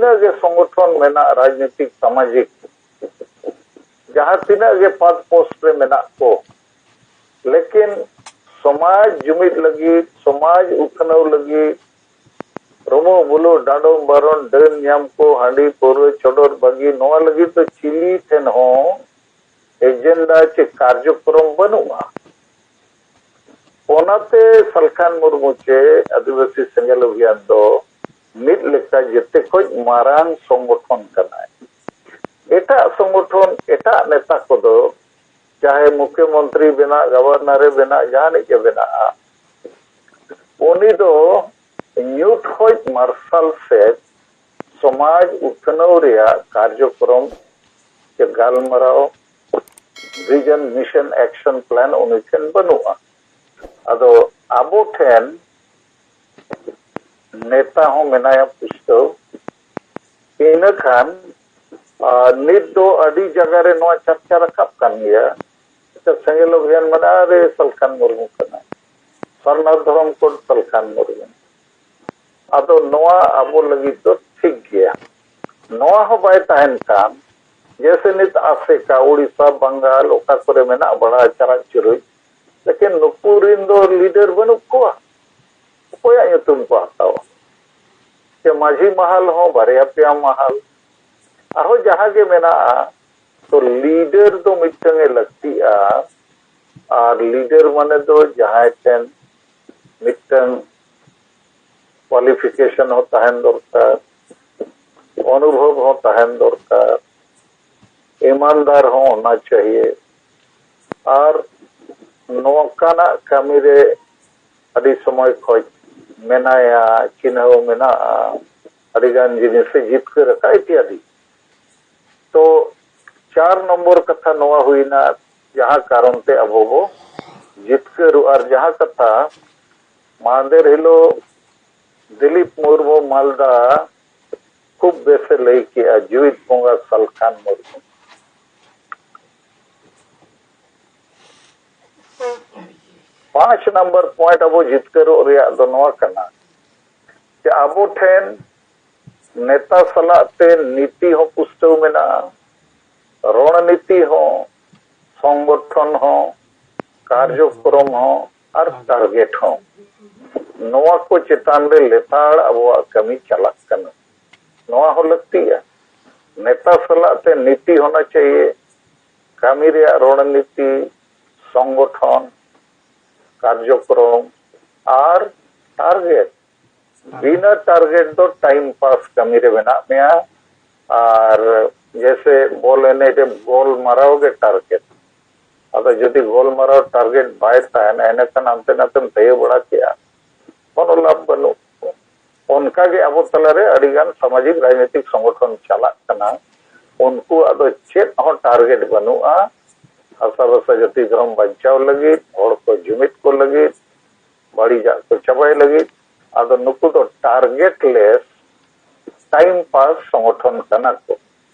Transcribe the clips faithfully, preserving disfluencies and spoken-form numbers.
ᱛᱤᱱᱟᱹᱜ ᱜᱮ ᱥᱚᱝᱜᱚᱴᱷᱚᱱ ᱢᱮᱱᱟᱜ, ᱨᱟᱡᱽᱱᱤᱛᱤᱠ, ᱥᱟᱢᱟᱡᱤᱠ, ᱡᱟᱦᱟᱸ ᱛᱤᱱᱟᱹᱜ ᱜᱮ ᱯᱟᱫᱽ ᱯᱳᱥᱴ ᱨᱮ ᱢᱮᱱᱟᱜ ᱠᱚ, ᱞᱮᱠᱤᱱ ᱥᱚᱢᱟᱡᱽ ᱡᱩᱢᱤᱫ ᱞᱟᱹᱜᱤᱫ, ᱥᱚᱢᱟᱡᱽ ᱩᱛᱱᱟᱹᱣ ᱞᱟᱹᱜᱤᱫ, ᱨᱩᱢᱩ ᱵᱩᱞᱩ, ᱰᱟᱸᱰᱚᱢ ᱵᱟᱨᱚᱱ, ᱰᱟᱹᱱ ᱧᱟᱢ ᱠᱚ, ᱦᱟᱺᱰᱤ ᱯᱟᱹᱣᱨᱟᱹ ᱪᱚᱰᱚᱨ ᱵᱟᱹᱜᱤ, ᱱᱚᱣᱟ ᱞᱟᱹᱜᱤᱫ ᱫᱚ ᱪᱤᱞᱤ ᱴᱷᱮᱱ ᱦᱚᱸ ᱮᱡᱮᱱᱰᱟ ᱪᱮ ᱠᱟᱨᱡᱚᱠᱨᱚᱢ ᱵᱟᱹᱱᱩᱜᱼᱟ᱾ ᱚᱱᱟᱛᱮ ᱥᱟᱞᱠᱷᱟᱱ ᱢᱩᱨᱢᱩ ᱪᱮ ᱟᱹᱫᱤᱵᱟᱹᱥᱤ ᱥᱮᱸᱜᱮᱞ ᱚᱵᱷᱤᱭᱟᱱ ᱫᱚ ᱢᱤᱫ ᱞᱮᱠᱟ ᱡᱮᱛᱮ ᱠᱷᱚᱱ ᱢᱟᱨᱟᱝ ᱥᱚᱝᱜᱚᱴᱷᱚᱱ ᱠᱟᱱᱟᱭ᱾ ᱮᱴᱟᱜ ᱥᱚᱝᱜᱚᱴᱷᱚᱱ, ᱮᱴᱟᱜ ᱱᱮᱛᱟ ᱠᱚᱫᱚ ᱪᱟᱦᱮ ᱢᱩᱠᱷᱭᱚᱢᱚᱱᱛᱨᱤ ᱵᱮᱱᱟᱜ, ᱜᱚᱵᱷᱚᱨᱱᱚᱨ ᱮ ᱵᱮᱱᱟᱜ, ᱡᱟᱦᱟᱱᱤᱡ ᱜᱮ ᱵᱮᱱᱟᱜᱼᱟ, ᱩᱱᱤ ᱫᱚ ᱧᱩᱛ ᱠᱷᱚᱱ ᱢᱟᱨᱥᱟᱞ ᱥᱮᱫ ᱥᱚᱢᱟᱡᱽ ᱩᱛᱱᱟᱹᱣ ᱨᱮᱭᱟᱜ ᱠᱟᱨᱡᱚᱠᱨᱚᱢ ᱥᱮ ᱜᱟᱞᱢᱟᱨᱟᱣ, ᱵᱷᱤᱡᱚᱱ, ᱢᱤᱥᱚᱱ, ᱮᱠᱥᱚᱱ ᱯᱞᱟᱱ ᱩᱱᱤ ᱴᱷᱮᱱ ᱵᱟᱹᱱᱩᱜᱼᱟ᱾ ᱟᱫᱚ ᱟᱵᱚ ᱴᱷᱮᱱ ᱱᱮᱛᱟ ᱦᱚᱸ ᱢᱮᱱᱟᱭᱟ ᱯᱩᱥᱴᱟᱹᱣ᱾ ᱤᱱᱟᱹ ᱠᱷᱟᱱ, ᱟᱨ ᱱᱤᱛ ᱫᱚ ᱟᱹᱰᱤ ᱡᱟᱭᱜᱟ ᱨᱮ ᱱᱚᱣᱟ ᱪᱟᱨᱪᱟ ᱨᱟᱠᱟᱵ ᱠᱟᱱ ᱜᱮᱭᱟ᱾ ᱟᱪᱪᱷᱟ, ᱥᱮᱸᱜᱮᱞ ᱚᱵᱷᱤᱭᱟᱱ ᱢᱮᱱᱟᱜᱼᱟ, ᱨᱮ ᱥᱟᱞᱠᱷᱟᱱ ᱢᱩᱨᱢᱩ ᱠᱟᱱᱟᱭ, ᱥᱟᱨᱱᱟ ᱫᱷᱚᱨᱚᱢ ᱠᱳᱰ ᱥᱟᱞᱠᱷᱟᱱ ᱢᱩᱨᱢᱩ᱾ ᱟᱫᱚ ᱱᱚᱣᱟ ᱟᱵᱚ ᱞᱟᱹᱜᱤᱫ ᱫᱚ ᱴᱷᱤᱠ ᱜᱮᱭᱟ᱾ ᱱᱚᱣᱟ ᱦᱚᱸ ᱵᱟᱭ ᱛᱟᱦᱮᱱ ᱠᱷᱟᱱ, ᱡᱮᱭᱥᱮ ᱱᱤᱛ ᱟᱥᱮᱠᱟ, ᱩᱲᱤᱥᱥᱟ, ᱵᱟᱝᱜᱟᱞ, ᱚᱠᱟ ᱠᱚᱨᱮ ᱢᱮᱱᱟᱜ ᱵᱟᱲᱟ ᱪᱟᱨᱟᱡ ᱪᱩᱨᱩᱡ, ᱞᱮᱠᱤᱱ ᱱᱩᱠᱩ ᱨᱤᱱ ᱫᱚ ᱞᱤᱰᱟᱨ ᱵᱟᱹᱱᱩᱜ ᱠᱚᱣᱟ᱾ ᱚᱠᱚᱭᱟᱜ ᱧᱩᱛᱩᱢ ᱠᱚ ᱦᱟᱛᱟᱣᱟ? ᱥᱮ ᱢᱟᱹᱡᱷᱤ ᱢᱟᱦᱟᱞ ᱦᱚᱸ ᱵᱟᱨᱭᱟ ᱯᱮᱭᱟ ᱢᱟᱦᱟᱞ, ᱟᱨᱦᱚᱸ ᱡᱟᱦᱟᱸ ᱜᱮ ᱢᱮᱱᱟᱜᱼᱟ, ᱛᱚ ᱞᱤᱰᱟᱨ ᱫᱚ ᱢᱤᱫᱴᱟᱝ ᱮ ᱞᱟᱹᱠᱛᱤᱜᱼᱟ᱾ ᱟᱨ ᱞᱤᱰᱟᱨ ᱢᱟᱱᱮ ᱫᱚ ᱡᱟᱦᱟᱸᱭ ᱴᱷᱮᱱ ᱢᱤᱫᱴᱟᱝ ᱠᱣᱟᱞᱤᱯᱷᱤᱠᱮᱥᱚᱱ ᱦᱚᱸ ᱛᱟᱦᱮᱱ ᱫᱚᱨᱠᱟᱨ, ᱚᱱᱩᱵᱷᱚᱵ ᱦᱚᱸ ᱛᱟᱦᱮᱱ ᱫᱚᱨᱠᱟᱨ, ᱤᱢᱟᱱᱫᱟᱨ ᱦᱚᱸ ᱚᱱᱟ ᱪᱟᱹᱦᱤᱭᱮ᱾ ᱟᱨ ᱱᱚᱝᱠᱟᱱᱟᱜ ᱠᱟᱹᱢᱤ ᱨᱮ ᱟᱹᱰᱤ ᱥᱚᱢᱚᱭ ᱠᱷᱚᱡ ᱢᱮᱱᱟᱭᱟ, ᱪᱤᱱᱦᱟᱹᱣ ᱢᱮᱱᱟᱜᱼᱟ, ᱟᱹᱰᱤ ᱜᱟᱱ ᱡᱤᱱᱤᱥᱮ ᱡᱤᱛᱠᱟᱹᱨ ᱟᱠᱟᱫ ᱤᱛᱭᱟᱫᱤ᱾ ᱛᱚ ᱪᱟᱨ ᱱᱚᱢᱵᱚᱨ ᱠᱟᱛᱷᱟ ᱱᱚᱣᱟ ᱦᱩᱭᱱᱟ, ᱡᱟᱦᱟᱸ ᱠᱟᱨᱚᱱ ᱛᱮ ᱟᱵᱚ ᱵᱚ ᱡᱤᱛᱠᱟᱹᱨᱚᱜᱼᱟ᱾ ᱟᱨ ᱡᱟᱦᱟᱸ ᱠᱟᱛᱷᱟ ᱢᱟᱦᱫᱮᱨ ᱦᱤᱞᱳᱜ ᱫᱤᱞᱤᱯ ᱢᱩᱨᱢᱩ ᱢᱟᱞᱫᱟ ᱠᱷᱩᱵ ᱵᱮᱥᱮ ᱞᱟᱹᱭ ᱠᱮᱜᱼᱟ, ᱡᱩᱣᱤᱫ ᱵᱚᱸᱜᱟ ᱥᱟᱞᱠᱷᱟᱱ ᱢᱩᱨᱢᱩ᱾ ᱯᱟᱸᱪ ᱱᱟᱢᱵᱟᱨ ᱯᱚᱭᱮᱱᱴ ᱟᱵᱚ ᱡᱤᱛᱠᱟᱹᱨᱚᱜ ᱨᱮᱭᱟᱜ ᱫᱚ ᱱᱚᱣᱟ ᱠᱟᱱᱟ ᱡᱮ ᱟᱵᱚ ᱴᱷᱮᱱ ᱱᱮᱛᱟ ᱥᱟᱞᱟᱜ ᱛᱮ ᱱᱤᱛᱤ ᱦᱚᱸ ᱯᱩᱥᱴᱟᱹᱣ ᱢᱮᱱᱟᱜᱼᱟ, ᱨᱚᱬᱱᱤᱛᱤ ᱦᱚᱸ, ᱥᱚᱝᱜᱚᱴᱷᱚᱱ ᱦᱚᱸ, ᱠᱟᱨᱡᱚᱠᱨᱚᱢ ᱦᱚᱸ ᱟᱨ ᱴᱟᱨᱜᱮᱴ ᱦᱚᱸ᱾ ᱱᱚᱣᱟ ᱠᱚ ᱪᱮᱛᱟᱱ ᱨᱮ ᱞᱮᱛᱟᱲ ᱟᱵᱚᱣᱟᱜ ᱠᱟᱹᱢᱤ ᱪᱟᱞᱟᱜ ᱠᱟᱱᱟ᱾ ᱱᱚᱣᱟ ᱦᱚᱸ ᱞᱟᱹᱠᱛᱤᱜᱼᱟ᱾ ᱱᱮᱛᱟ ᱥᱟᱞᱟᱜ ᱛᱮ ᱱᱤᱛᱤ ᱦᱚᱱᱟ ᱪᱟᱦᱤᱭᱮ, ᱠᱟᱹᱢᱤ ᱨᱮᱭᱟᱜ ᱨᱚᱬᱱᱤᱛᱤ, ᱥᱚᱝᱜᱚᱴᱷᱚᱱ, ᱠᱟᱨᱡᱚᱠᱨᱚᱢ ᱟᱨ ᱴᱟᱨᱜᱮᱴ᱾ ᱵᱤᱱᱟᱹ ᱴᱟᱨᱜᱮᱴ ᱫᱚ ᱴᱟᱭᱤᱢ ᱯᱟᱥ ᱠᱟᱹᱢᱤ ᱨᱮ ᱢᱮᱱᱟᱜ ᱢᱮᱭᱟ᱾ ᱟᱨ ᱡᱮᱥᱮ ᱵᱚᱞ ᱮᱱᱮᱡ ᱨᱮ ᱜᱳᱞ ᱢᱟᱨᱟᱣ ᱜᱮ ᱴᱟᱨᱜᱮᱴ᱾ ᱟᱫᱚ ᱡᱩᱫᱤ ᱜᱳᱞ ᱢᱟᱨᱟᱣ ᱴᱟᱨᱜᱮᱴ ᱵᱟᱭ ᱛᱟᱦᱮᱱᱟ, ᱮᱸᱰᱮᱠᱷᱟᱱ ᱦᱟᱱᱛᱮ ᱱᱟᱛᱮᱢ ᱛᱟᱹᱭᱟᱹ ᱵᱟᱲᱟ ᱠᱮᱜᱼᱟ, ᱠᱳᱱᱳ ᱞᱟᱵᱷ ᱵᱟᱹᱱᱩᱜ᱾ ᱚᱱᱠᱟᱜᱮ ᱟᱵᱚ ᱛᱟᱞᱟᱨᱮ ᱟᱹᱰᱤᱜᱟᱱ ᱥᱟᱢᱟᱡᱤᱠ ᱨᱟᱡᱽᱱᱤᱛᱤᱠ ᱥᱚᱝᱜᱚᱴᱷᱚᱱ ᱪᱟᱞᱟᱜ ᱠᱟᱱᱟ, ᱩᱱᱠᱩᱣᱟᱜ ᱫᱚ ᱪᱮᱫ ᱦᱚᱸ ᱴᱟᱨᱜᱮᱴ ᱵᱟᱹᱱᱩᱜᱼᱟ᱾ ᱦᱟᱥᱟ ᱵᱷᱟᱥᱟ ᱡᱟᱹᱛᱤ ᱫᱷᱚᱨᱚᱢ ᱵᱟᱧᱪᱟᱣ ᱞᱟᱹᱜᱤᱫ, ᱦᱚᱲ ᱠᱚ ᱡᱩᱢᱤᱫ ᱠᱚ ᱞᱟᱹᱜᱤᱫ, ᱵᱟᱹᱲᱤᱡᱟᱜ ᱠᱚ ᱪᱟᱵᱟᱭ ᱞᱟᱹᱜᱤᱫ᱾ ᱟᱫᱚ ᱱᱩᱠᱩ ᱫᱚ ᱴᱟᱨᱜᱮᱴ ᱞᱮᱥ ᱴᱟᱭᱤᱢ ᱯᱟᱥ ᱥᱚᱝᱜᱚᱴᱷᱚᱱ ᱠᱟᱱᱟ ᱠᱚ᱾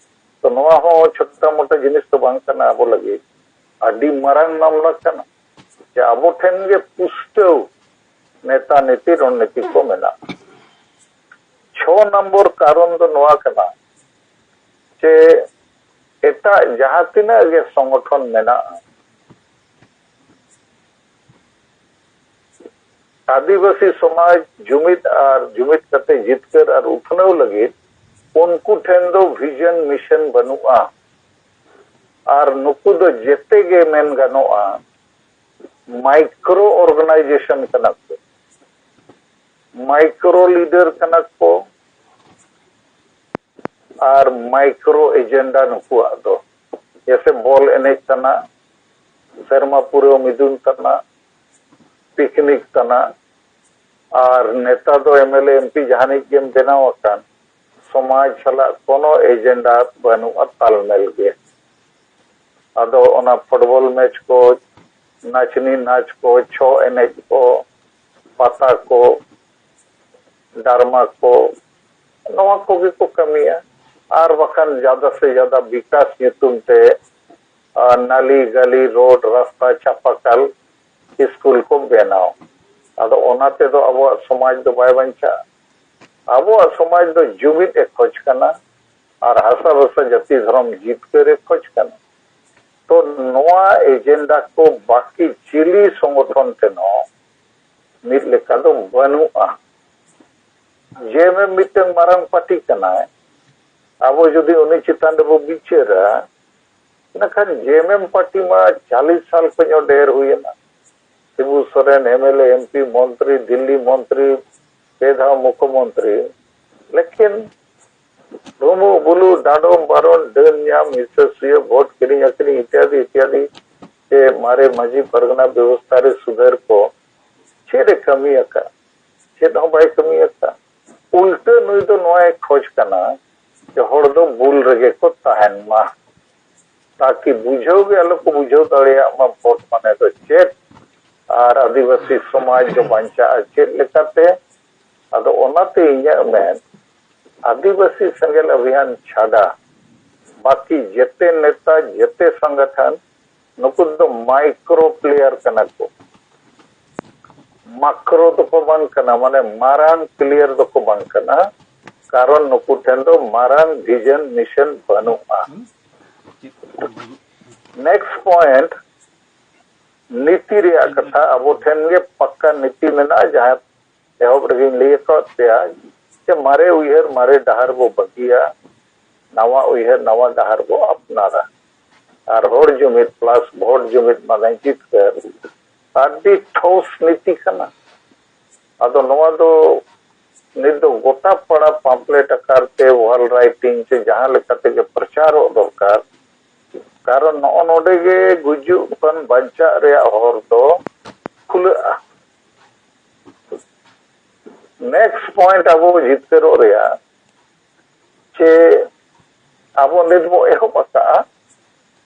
ᱛᱚ ᱱᱚᱣᱟ ᱦᱚᱸ ᱪᱷᱳᱴᱟ ᱢᱳᱴᱟ ᱡᱤᱱᱤᱥ ᱫᱚ ᱵᱟᱝ ᱠᱟᱱᱟ, ᱟᱵᱚ ᱞᱟᱹᱜᱤᱫ ᱟᱹᱰᱤ ᱢᱟᱨᱟᱝ ᱢᱟᱢᱞᱟ ᱠᱟᱱᱟ᱾ ᱡᱮ ᱟᱵᱚ ᱴᱷᱮᱱ ᱜᱮ ᱯᱩᱥᱴᱟᱹᱣ ᱱᱮᱛᱟ ᱱᱤᱛᱤ ᱨᱚᱬᱱᱤᱛᱤ ᱠᱚ ᱢᱮᱱᱟᱜᱼᱟ᱾ ᱪᱷᱚ ᱱᱚᱢᱵᱚᱨ ᱠᱟᱨᱚᱱ ᱫᱚ ᱱᱚᱣᱟ ᱠᱟᱱᱟ ᱡᱮ ᱮᱴᱟᱜ ᱡᱟᱦᱟᱸ ᱛᱤᱱᱟᱹᱜ ᱜᱮ ᱥᱚᱝᱜᱚᱴᱷᱚᱱ ᱢᱮᱱᱟᱜᱼᱟ, ᱟᱹᱫᱤᱵᱟᱹᱥᱤ ᱥᱚᱢᱟᱡᱽ ᱡᱩᱢᱤᱫ ᱟᱨ ᱡᱩᱢᱤᱫ ᱠᱟᱛᱮ ᱡᱤᱛᱠᱟᱹᱨ ᱟᱨ ᱩᱛᱱᱟᱹᱣ ᱞᱟᱹᱜᱤᱫ ᱩᱱᱠᱩ ᱴᱷᱮᱱ ᱫᱚ ᱵᱷᱤᱡᱚᱱ ᱢᱤᱥᱚᱱ ᱵᱟᱹᱱᱩᱜᱼᱟ᱾ ᱟᱨ ᱱᱩᱠᱩ ᱫᱚ ᱡᱮᱛᱮ ᱜᱮ ᱢᱮᱱ ᱜᱟᱱᱚᱜᱼᱟ ᱢᱟᱭᱠᱨᱳ ᱚᱨᱜᱟᱱᱟᱭᱡᱮᱥᱚᱱ ᱠᱟᱱᱟ ᱠᱚ, ᱢᱟᱭᱠᱨᱳ ᱞᱤᱰᱟᱨ ᱠᱟᱱᱟ ᱠᱚ, ᱟᱨ ᱢᱟᱭᱠᱨᱳ ᱮᱡᱮᱱᱰᱟ ᱱᱩᱠᱩᱣᱟᱜ ᱫᱚ᱾ ᱡᱮᱥᱮ ᱵᱚᱞ ᱮᱱᱮᱡ ᱛᱟᱱᱟ, ᱥᱮᱨᱢᱟ ᱯᱩᱨᱟᱹᱣ ᱢᱤᱫᱩᱱ ᱛᱟᱱᱟ, ᱯᱤᱠᱱᱤᱠ ᱛᱟᱱᱟ, ᱟᱨ ᱱᱮᱛᱟ ᱫᱚ ᱮᱢ ᱮᱞ ᱮ ᱮᱢ ᱯᱤ ᱡᱟᱦᱟᱱᱤᱡ ᱜᱮᱢ ᱵᱮᱱᱟᱣ ᱟᱠᱟᱱ, ᱥᱚᱢᱟᱡᱽ ᱥᱟᱞᱟᱜ ᱠᱳᱱᱳ ᱮᱡᱮᱱᱰᱟ ᱵᱟᱹᱱᱩᱜᱼᱟ, ᱛᱟᱞᱢᱮᱞ ᱜᱮ᱾ ᱟᱫᱚ ᱚᱱᱟ ᱯᱷᱩᱴᱵᱚᱞ ᱢᱮᱪ ᱠᱚ, ᱱᱟᱪᱱᱤ ᱱᱟᱪ ᱠᱚ, ᱪᱷᱚ ᱮᱱᱮᱡ ᱠᱚ, ᱯᱟᱛᱟ ᱠᱚ, ᱰᱟᱨᱢᱟ ᱠᱚ, ᱱᱚᱣᱟ ᱠᱚᱜᱮ ᱠᱚ ᱠᱟᱹᱢᱤᱭᱟ᱾ ᱟᱨ ᱵᱟᱠᱷᱟᱱ ᱡᱟᱫᱟ ᱥᱮ ᱡᱟᱫᱟ ᱵᱤᱠᱟᱥ ᱧᱩᱛᱩᱢ ᱛᱮ, ᱟᱨ ᱱᱟᱞᱤ, ᱜᱟᱞᱤ, ᱨᱳᱰ, ᱨᱟᱥᱛᱟ, ᱪᱟᱯᱟᱠᱟᱞ, ᱥᱠᱩᱞ ᱠᱚ ᱵᱮᱱᱟᱣ᱾ ᱟᱫᱚ ᱚᱱᱟ ᱛᱮᱫᱚ ᱟᱵᱚᱣᱟᱜ ᱥᱚᱢᱟᱡᱽ ᱫᱚ ᱵᱟᱭ ᱵᱟᱧᱪᱟᱜᱼᱟ᱾ ᱟᱵᱚᱣᱟᱜ ᱥᱚᱢᱟᱡᱽ ᱫᱚ ᱡᱩᱢᱤᱫ ᱮ ᱠᱷᱚᱡᱽ ᱠᱟᱱᱟ ᱟᱨ ᱦᱟᱥᱟ ᱵᱷᱟᱥᱟ ᱡᱟᱹᱛᱤ ᱫᱷᱚᱨᱚᱢ ᱡᱤᱛᱠᱟᱹᱨ ᱮ ᱠᱷᱚᱡᱽ ᱠᱟᱱᱟ᱾ ᱛᱚ ᱱᱚᱣᱟ ᱮᱡᱮᱱᱰᱟ ᱠᱚ ᱵᱟᱹᱠᱤ ᱪᱤᱞᱤ ᱥᱚᱝᱜᱚᱴᱷᱚᱱ ᱴᱷᱮᱱ ᱦᱚᱸ ᱢᱤᱫ ᱞᱮᱠᱟ ᱫᱚ ᱵᱟᱹᱱᱩᱜᱼᱟ᱾ ᱡᱮ ᱢᱤᱫᱴᱟᱝ ᱢᱟᱨᱟᱝ ᱯᱟᱨᱴᱤ ᱠᱟᱱᱟᱭ, ᱟᱵᱚ ᱡᱩᱫᱤ ᱩᱱᱤ ᱪᱮᱛᱟᱱ ᱨᱮᱵᱚ ᱵᱤᱪᱟᱹᱨᱟ, ᱤᱱᱟᱹᱠᱷᱟᱱ ᱡᱮ ᱮᱢ ᱮᱢ ᱯᱟᱨᱴᱤ ᱢᱟ ᱪᱟᱞᱤᱥ ᱥᱟᱞ ᱠᱷᱚᱱ ᱦᱚᱸ ᱰᱷᱮᱨ ᱦᱩᱭᱮᱱᱟ᱾ Sibu Soren M L A, M P, ᱢᱚᱱᱛᱨᱤ, ᱫᱤᱞᱞᱤ ᱢᱚᱱᱛᱨᱤ, ᱯᱮ ᱫᱷᱟᱣ ᱢᱩᱠᱷᱚᱢᱚᱱᱛᱨᱤ᱾ ᱞᱮᱠᱤᱱ ᱰᱩᱢᱩ ᱵᱩᱞᱩ, ᱰᱟᱸᱰᱚᱢ ᱵᱟᱨᱚᱱ, ᱰᱟᱹᱱ ᱧᱟᱢ, ᱦᱤᱥᱟᱹ ᱥᱩᱭᱟᱹ, ᱵᱷᱳᱴ ᱠᱤᱨᱤᱧ ᱟᱹᱠᱷᱨᱤᱧ ᱤᱛᱭᱟᱫᱤ ᱤᱛᱭᱟᱫᱤ ᱛᱮ ᱢᱟᱨᱮ ᱢᱟᱹᱡᱷᱤ ᱯᱟᱨᱜᱟᱱᱟ ᱵᱮᱵᱚᱥᱛᱷᱟ ᱨᱮ ᱥᱩᱫᱷᱟᱹᱨ ᱠᱚ ᱪᱮᱫ ᱮ ᱠᱟᱹᱢᱤ ᱟᱠᱟᱫ? ᱪᱮᱫ ᱦᱚᱸ ᱵᱟᱭ ᱠᱟᱹᱢᱤ ᱟᱠᱟᱫ᱾ ᱩᱞᱴᱟᱹ ᱱᱩᱭ ᱫᱚ ᱱᱚᱣᱟᱭ ᱠᱷᱚᱡᱽ ᱠᱟᱱᱟ ᱡᱮ ᱦᱚᱲ ᱫᱚ ᱵᱩᱞ ᱨᱮᱜᱮ ᱠᱚ ᱛᱟᱦᱮᱱ ᱢᱟ, ᱛᱟᱠᱤ ᱵᱩᱡᱷᱟᱹᱣ ᱜᱮ ᱟᱞᱚ ᱠᱚ ᱵᱩᱡᱷᱟᱹᱣ ᱫᱟᱲᱮᱭᱟᱜ ᱢᱟ ᱵᱷᱳᱴ ᱢᱟᱱᱮ ᱫᱚ ᱪᱮᱫ ᱟᱨ ᱟᱹᱫᱤᱵᱟᱹᱥᱤ ᱥᱚᱢᱟᱡᱽ ᱫᱚ ᱵᱟᱧᱪᱟᱜᱼᱟ ᱪᱮᱫ ᱞᱮᱠᱟᱛᱮ᱾ ᱟᱫᱚ ᱚᱱᱟᱛᱮ ᱤᱧᱟᱹᱜ ᱢᱮᱱ, ᱟᱹᱫᱤᱵᱟᱹᱥᱤ ᱥᱮᱸᱜᱮᱞ ᱚᱵᱷᱤᱭᱟᱱ ᱪᱷᱟᱰᱟ ᱵᱟᱹᱠᱤ ᱡᱮᱛᱮ ᱱᱮᱛᱟ, ᱡᱮᱛᱮ ᱥᱚᱝᱜᱚᱴᱷᱚᱱ, ᱱᱩᱠᱩ ᱫᱚ ᱢᱟᱭᱠᱨᱳ ᱯᱞᱮᱭᱟᱨ ᱠᱟᱱᱟ ᱠᱚ᱾ ᱢᱟᱠᱨᱳ ᱫᱚᱠᱚ ᱵᱟᱝ ᱠᱟᱱᱟ, ᱢᱟᱱᱮ ᱢᱟᱨᱟᱝ ᱯᱞᱮᱭᱟᱨ ᱫᱚᱠᱚ ᱵᱟᱝ ᱠᱟᱱᱟ, ᱠᱟᱨᱚᱱ ᱱᱩᱠᱩ ᱴᱷᱮᱱ ᱫᱚ ᱢᱟᱨᱟᱝ ᱵᱷᱤᱡᱚᱱ ᱢᱤᱥᱚᱱ ᱵᱟᱹᱱᱩᱜᱼᱟ᱾ ᱱᱮᱠᱥᱴ ᱯᱚᱭᱮᱱᱴ, ᱱᱤᱛᱤ ᱨᱮᱭᱟᱜ ᱠᱟᱛᱷᱟ᱾ ᱟᱵᱚ ᱴᱷᱮᱱ ᱜᱮ ᱯᱟᱠᱟ ᱱᱤᱛᱤ ᱢᱮᱱᱟᱜᱼᱟ, ᱡᱟᱦᱟᱸ ᱮᱦᱚᱵ ᱨᱮᱜᱮᱧ ᱞᱟᱹᱭ ᱟᱠᱟᱫ ᱯᱮᱭᱟ ᱡᱮ ᱢᱟᱨᱮ ᱩᱭᱦᱟᱹᱨ ᱢᱟᱨᱮ ᱰᱟᱦᱟᱨ ᱵᱚ ᱵᱟᱹᱜᱤᱭᱟ, ᱱᱟᱣᱟ ᱩᱭᱦᱟᱹᱨ ᱱᱟᱣᱟ ᱰᱟᱦᱟᱨ ᱵᱚ ᱟᱯᱱᱟᱨᱟ᱾ ᱟᱨ ᱦᱚᱲ ᱡᱩᱢᱤᱫ ᱯᱞᱟᱥ ᱵᱷᱳᱴ ᱡᱩᱢᱤᱫ ᱢᱟᱱᱮ ᱡᱤᱛᱠᱟᱹᱨ, ᱟᱹᱰᱤ ᱴᱷᱳᱥ ᱱᱤᱛᱤ ᱠᱟᱱᱟ᱾ ᱟᱫᱚ ᱱᱚᱣᱟ ᱫᱚ ᱱᱤᱛ ᱫᱚ ᱜᱚᱴᱟ ᱯᱟᱲᱟ ᱯᱟᱢᱯᱞᱮᱴ ᱟᱠᱟᱨ ᱛᱮ, ᱣᱟᱞ ᱨᱟᱭᱴᱤᱝ ᱛᱮ, ᱡᱟᱦᱟᱸ ᱞᱮᱠᱟ ᱛᱮᱜᱮ ᱯᱨᱚᱪᱟᱨᱚᱜ ᱫᱚᱨᱠᱟᱨ᱾ ᱠᱟᱨᱚᱱ ᱱᱚᱜᱼᱚ ᱱᱚᱰᱮ ᱜᱮ ᱜᱩᱡᱩᱜ ᱠᱷᱚᱱ ᱵᱟᱧᱪᱟᱜ ᱨᱮᱭᱟᱜ ᱦᱚᱨ ᱫᱚ ᱠᱷᱩᱞᱟᱹᱜᱼᱟ᱾ ᱱᱮᱠᱥᱴ ᱯᱚᱭᱮᱱᱴ, ᱟᱵᱚ ᱡᱤᱛᱠᱟᱹᱨᱚᱜ ᱨᱮᱭᱟᱜ ᱪᱮ ᱟᱵᱚ ᱱᱤᱛ ᱵᱚ ᱮᱦᱚᱵ ᱟᱠᱟᱫᱼᱟ,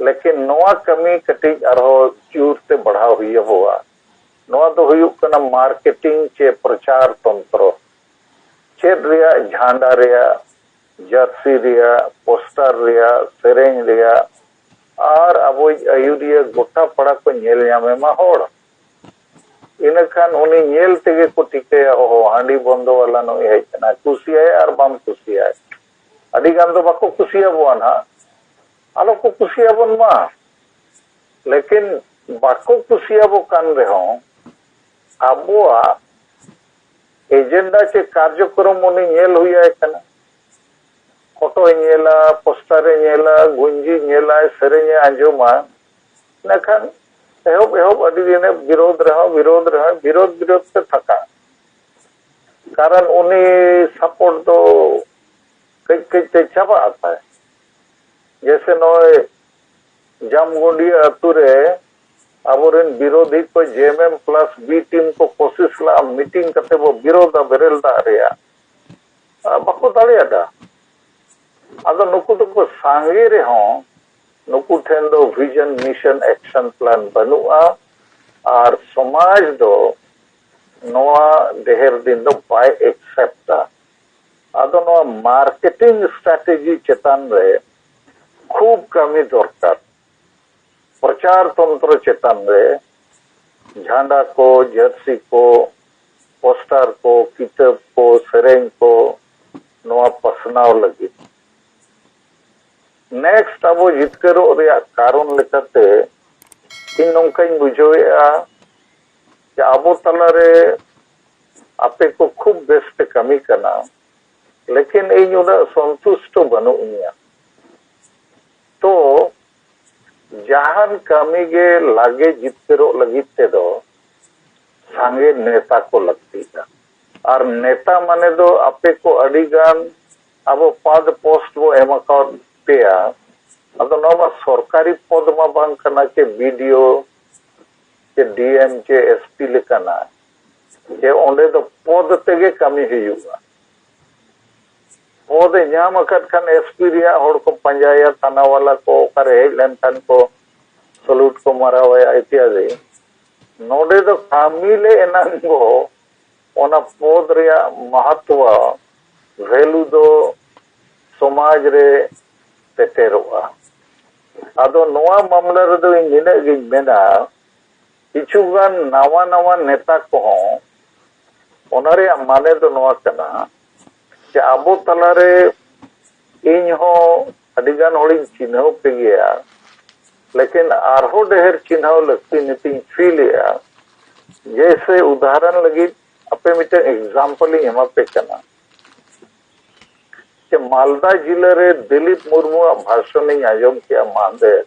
ᱞᱮᱠᱤᱱ ᱱᱚᱣᱟ ᱠᱟᱹᱢᱤ ᱠᱟᱹᱴᱤᱡ ᱟᱨᱦᱚᱸ ᱡᱳᱨ ᱛᱮ ᱵᱟᱲᱦᱟᱣ ᱦᱩᱭ ᱟᱵᱚᱣᱟ᱾ ᱱᱚᱣᱟ ᱫᱚ ᱦᱩᱭᱩᱜ ᱠᱟᱱᱟ ᱢᱟᱨᱠᱮᱴᱤᱝ ᱪᱮ ᱯᱨᱚᱪᱟᱨ ᱛᱚᱱᱛᱨᱚ᱾ ᱪᱮᱫ ᱨᱮᱭᱟᱜ, ᱡᱷᱟᱱᱰᱟ ᱨᱮᱭᱟᱜ, ᱡᱟᱹᱨᱥᱤ ᱨᱮᱭᱟᱜ, ᱯᱳᱥᱴᱟᱨ ᱨᱮᱭᱟᱜ, ᱥᱮᱨᱮᱧ ᱨᱮᱭᱟᱜ, ᱟᱨ ᱟᱵᱚᱭᱤᱡ ᱟᱹᱭᱩᱨᱤᱭᱟᱹ ᱜᱚᱴᱟ ᱯᱟᱲᱟ ᱠᱚ ᱧᱮᱞ ᱧᱟᱢᱮ ᱢᱟ ᱦᱚᱲ᱾ ᱤᱱᱟᱹ ᱠᱷᱟᱱ ᱩᱱᱤ ᱧᱮᱞ ᱛᱮᱜᱮ ᱠᱚ ᱴᱷᱤᱠᱟᱹᱭᱟ, ᱚᱦᱚ, ᱦᱟᱺᱰᱤ ᱵᱚᱱᱫᱚ ᱵᱟᱞᱟ ᱱᱩᱭ ᱦᱮᱡ ᱮᱱᱟ, ᱠᱩᱥᱤᱭᱟᱭ ᱟᱨ ᱵᱟᱢ ᱠᱩᱥᱤᱭᱟᱭ᱾ ᱟᱹᱰᱤ ᱜᱟᱱ ᱫᱚ ᱵᱟᱠᱚ ᱠᱩᱥᱤᱭᱟᱵᱚᱣᱟ ᱱᱟᱦᱟᱜ, ᱟᱞᱚ ᱠᱚ ᱠᱩᱥᱤᱭᱟᱵᱚᱱ ᱢᱟ, ᱞᱮᱠᱤᱱ ᱵᱟᱠᱚ ᱠᱩᱥᱤᱭᱟᱵᱚ ᱠᱟᱱ ᱨᱮᱦᱚᱸ ᱟᱵᱚᱣᱟᱜ ᱮᱡᱮᱱᱰᱟ ᱪᱮ ᱠᱟᱨᱡᱚᱠᱨᱚᱢ ᱩᱱᱤ ᱧᱮᱞ ᱦᱩᱭᱟᱭ ᱠᱟᱱᱟ᱾ ᱯᱷᱳᱴᱳᱭ ᱧᱮᱞᱟ, ᱯᱳᱥᱴᱟᱨᱮ ᱧᱮᱞᱟ, ᱜᱩᱸᱡᱤ ᱧᱮᱞᱟᱭ, ᱥᱮᱨᱮᱧᱮ ᱟᱸᱡᱚᱢᱟ, ᱤᱱᱟᱹᱠᱷᱟᱱ ᱮᱦᱚᱵ ᱮᱦᱚᱵ ᱟᱹᱰᱤ ᱫᱤᱱᱮ ᱵᱤᱨᱳᱫᱷ ᱨᱮᱦᱚᱸ, ᱵᱤᱨᱳᱫᱷ ᱨᱮᱦᱚᱸ, ᱵᱤᱨᱳᱫᱷ ᱵᱤᱨᱳᱫᱷ ᱛᱮ ᱛᱷᱟᱠᱟ᱾ ᱠᱟᱨᱚᱱ ᱩᱱᱤ ᱥᱟᱯᱳᱨᱴ ᱫᱚ ᱠᱟᱹᱡ ᱠᱟᱹᱡ ᱛᱮ ᱪᱟᱵᱟᱜ ᱟᱛᱟᱭ᱾ ᱡᱮᱭᱥᱮ ᱱᱚᱜᱼᱚᱭ ᱡᱟᱢᱜᱩᱸᱰᱤᱭᱟᱹ ᱟᱹᱛᱩ ᱨᱮ ᱟᱵᱚᱨᱮᱱ ᱵᱤᱨᱳᱫᱷᱤ ᱠᱚ ᱡᱮ ᱮᱢ ᱮᱢ ᱯᱞᱟᱥ ᱵᱤ ᱴᱤᱢ ᱠᱚ ᱠᱳᱥᱤᱥ ᱞᱟᱜᱼᱟ, ᱢᱤᱴᱤᱝ ᱠᱟᱛᱮ ᱵᱚ ᱵᱤᱨᱳᱫᱷᱟ ᱵᱮᱨᱮᱞ ᱫᱟᱜ ᱨᱮᱭᱟᱜ᱾ ᱟᱨ ᱵᱟᱠᱚ ᱫᱟᱲᱮᱭᱟᱫᱟ᱾ ᱟᱫᱚ ᱱᱩᱠᱩ ᱫᱚᱠᱚ ᱥᱟᱸᱜᱮ ᱨᱮᱦᱚᱸ ᱱᱩᱠᱩ ᱴᱷᱮᱱ ᱫᱚ ᱵᱷᱤᱡᱚᱱ, ᱢᱤᱥᱚᱱ, ᱮᱠᱥᱚᱱ ᱯᱞᱟᱱ ᱵᱟᱹᱱᱩᱜᱼᱟ᱾ ᱟᱨ ᱥᱚᱢᱟᱡᱽ ᱫᱚ ᱱᱚᱣᱟ ᱰᱷᱮᱨ ᱫᱤᱱ ᱫᱚ ᱵᱟᱭ ᱮᱠᱥᱮᱯᱴᱟ᱾ ᱟᱫᱚ ᱱᱚᱣᱟ ᱢᱟᱨᱠᱮᱴᱤᱝ ᱥᱴᱨᱟᱴᱮᱡᱤ ᱪᱮᱛᱟᱱ ᱨᱮ ᱠᱷᱩᱵ ᱠᱟᱹᱢᱤ ᱫᱚᱨᱠᱟᱨ᱾ ᱯᱨᱚᱪᱟᱨ ᱛᱚᱱᱛᱨᱚ ᱪᱮᱛᱟᱱ ᱨᱮ ᱡᱷᱟᱸᱰᱟ ᱠᱚ, ᱡᱟᱹᱨᱥᱤ ᱠᱚ, ᱯᱳᱥᱴᱟᱨ ᱠᱚ, ᱠᱤᱛᱟᱹᱵ ᱠᱚ, ᱥᱮᱨᱮᱧ ᱠᱚ, ᱱᱚᱣᱟ ᱯᱟᱥᱱᱟᱣ ᱞᱟᱹᱜᱤᱫ᱾ ᱱᱮᱠᱥᱴ ᱟᱵᱚ ᱡᱤᱛᱠᱟᱹᱨᱚᱜ ᱨᱮᱭᱟᱜ ᱠᱟᱨᱚᱱ ᱞᱮᱠᱟᱛᱮ ᱤᱧ ᱱᱚᱝᱠᱟᱧ ᱵᱩᱡᱷᱟᱹᱣᱮᱫᱼᱟ ᱡᱮ ᱟᱵᱚ ᱛᱟᱞᱟᱨᱮ ᱟᱯᱮ ᱠᱚ ᱠᱷᱩᱵ ᱵᱮᱥ ᱯᱮ ᱠᱟᱹᱢᱤ ᱠᱟᱱᱟ, ᱞᱮᱠᱤᱱ ᱤᱧ ᱩᱱᱟᱹᱜ ᱥᱚᱱᱛᱩᱥᱴᱚ ᱵᱟᱹᱱᱩᱜ ᱤᱧᱟ᱾ ᱛᱚ ᱡᱟᱦᱟᱱ ᱠᱟᱹᱢᱤ ᱜᱮ ᱞᱟᱜᱮ ᱡᱤᱛᱠᱟᱹᱨᱚᱜ ᱞᱟᱹᱜᱤᱫ ᱛᱮᱫᱚ ᱥᱟᱸᱜᱮ ᱱᱮᱛᱟ ᱠᱚ ᱞᱟᱹᱠᱛᱤᱜᱼᱟ᱾ ᱟᱨ ᱱᱮᱛᱟ ᱢᱟᱱᱮ ᱫᱚ ᱟᱯᱮ ᱠᱚ ᱟᱹᱰᱤ ᱜᱟᱱ ᱟᱵᱚ ᱯᱟᱫᱽ ᱯᱳᱥᱴ ᱵᱚ ᱮᱢ ᱟᱠᱟᱫ ᱯᱮᱭᱟ᱾ ᱟᱫᱚ ᱱᱚᱣᱟ ᱢᱟ ᱥᱚᱨᱠᱟᱨᱤ ᱯᱚᱫᱽ ᱢᱟ ᱵᱟᱝ ᱠᱟᱱᱟ, ᱪᱮ ᱵᱤ ᱰᱤ ᱳ, ᱪᱮ ᱰᱤ ᱮᱢ, ᱪᱮ ᱮᱥ ᱯᱤ ᱞᱮᱠᱟᱱᱟᱜ, ᱡᱮ ᱚᱸᱰᱮ ᱫᱚ ᱯᱚᱫᱽ ᱛᱮᱜᱮ ᱠᱟᱹᱢᱤ ᱦᱩᱭᱩᱜᱼᱟ᱾ ᱯᱚᱫᱽ ᱮ ᱧᱟᱢ ᱟᱠᱟᱫ ᱠᱷᱟᱱ ᱮᱥ ᱯᱤ ᱨᱮᱭᱟᱜ ᱦᱚᱲ ᱠᱚ ᱯᱟᱸᱡᱟᱭᱟ, ᱛᱷᱟᱱᱟ ᱣᱟᱞᱟ ᱠᱚ ᱚᱠᱟᱨᱮ ᱦᱮᱡ ᱞᱮᱱᱠᱷᱟᱱ ᱠᱚ ᱥᱚᱞᱩᱴ ᱠᱚ ᱢᱟᱨᱟᱣᱟᱭᱟ ᱤᱛᱭᱟᱫᱤ᱾ ᱱᱚᱰᱮ ᱫᱚ ᱠᱟᱹᱢᱤ ᱞᱮ ᱮᱱᱟᱝ ᱜᱚ ᱚᱱᱟ ᱯᱚᱫᱽ ᱨᱮᱭᱟᱜ ᱢᱟᱦᱟᱛᱣᱟ, ᱵᱷᱮᱞᱩ ᱫᱚ ᱥᱚᱢᱟᱡᱽ ᱨᱮ ᱥᱮᱴᱮᱨᱚᱜᱼᱟ᱾ ᱟᱫᱚ ᱱᱚᱣᱟ ᱢᱟᱢᱞᱟ ᱨᱮᱫᱚ ᱤᱧ ᱱᱤᱱᱟᱹᱜ ᱜᱤᱧ ᱢᱮᱱᱟ, ᱠᱤᱪᱷᱩ ᱜᱟᱱ ᱱᱟᱣᱟ ᱱᱟᱣᱟ ᱱᱮᱛᱟ ᱠᱚᱦᱚᱸ, ᱚᱱᱟ ᱨᱮᱭᱟᱜ ᱢᱟᱱᱮ ᱫᱚ ᱱᱚᱣᱟ ᱠᱟᱱᱟ ᱡᱮ ᱟᱵᱚ ᱛᱟᱞᱟᱨᱮ ᱤᱧ ᱦᱚᱸ ᱟᱹᱰᱤ ᱜᱟᱱ ᱦᱚᱲᱤᱧ ᱪᱤᱱᱦᱟᱹᱣ ᱯᱮ ᱜᱮᱭᱟ, ᱞᱮᱠᱤᱱ ᱟᱨᱦᱚᱸ ᱰᱷᱮᱨ ᱪᱤᱱᱦᱟᱹᱣ ᱞᱟᱹᱠᱛᱤ ᱱᱤᱛᱤᱧ ᱯᱷᱤᱞ ᱮᱫᱼᱟ᱾ ᱡᱮᱭᱥᱮ ᱩᱫᱟᱦᱚᱨᱚᱱ ᱞᱟᱹᱜᱤᱫ ᱟᱯᱮ ᱢᱤᱫᱴᱟᱝ ᱮᱠᱡᱟᱢᱯᱚᱞ ᱤᱧ ᱮᱢᱟ ᱯᱮ ᱠᱟᱱᱟ᱾ ᱡᱮ ᱢᱟᱞᱫᱟ ᱡᱤᱞᱟᱹ ᱨᱮ ᱫᱤᱞᱤᱯ ᱢᱩᱨᱢᱩᱣᱟᱜ ᱵᱷᱟᱥᱚᱱ ᱤᱧ ᱟᱸᱡᱚᱢ ᱠᱮᱜᱼᱟ ᱢᱟᱦᱫᱮᱨ᱾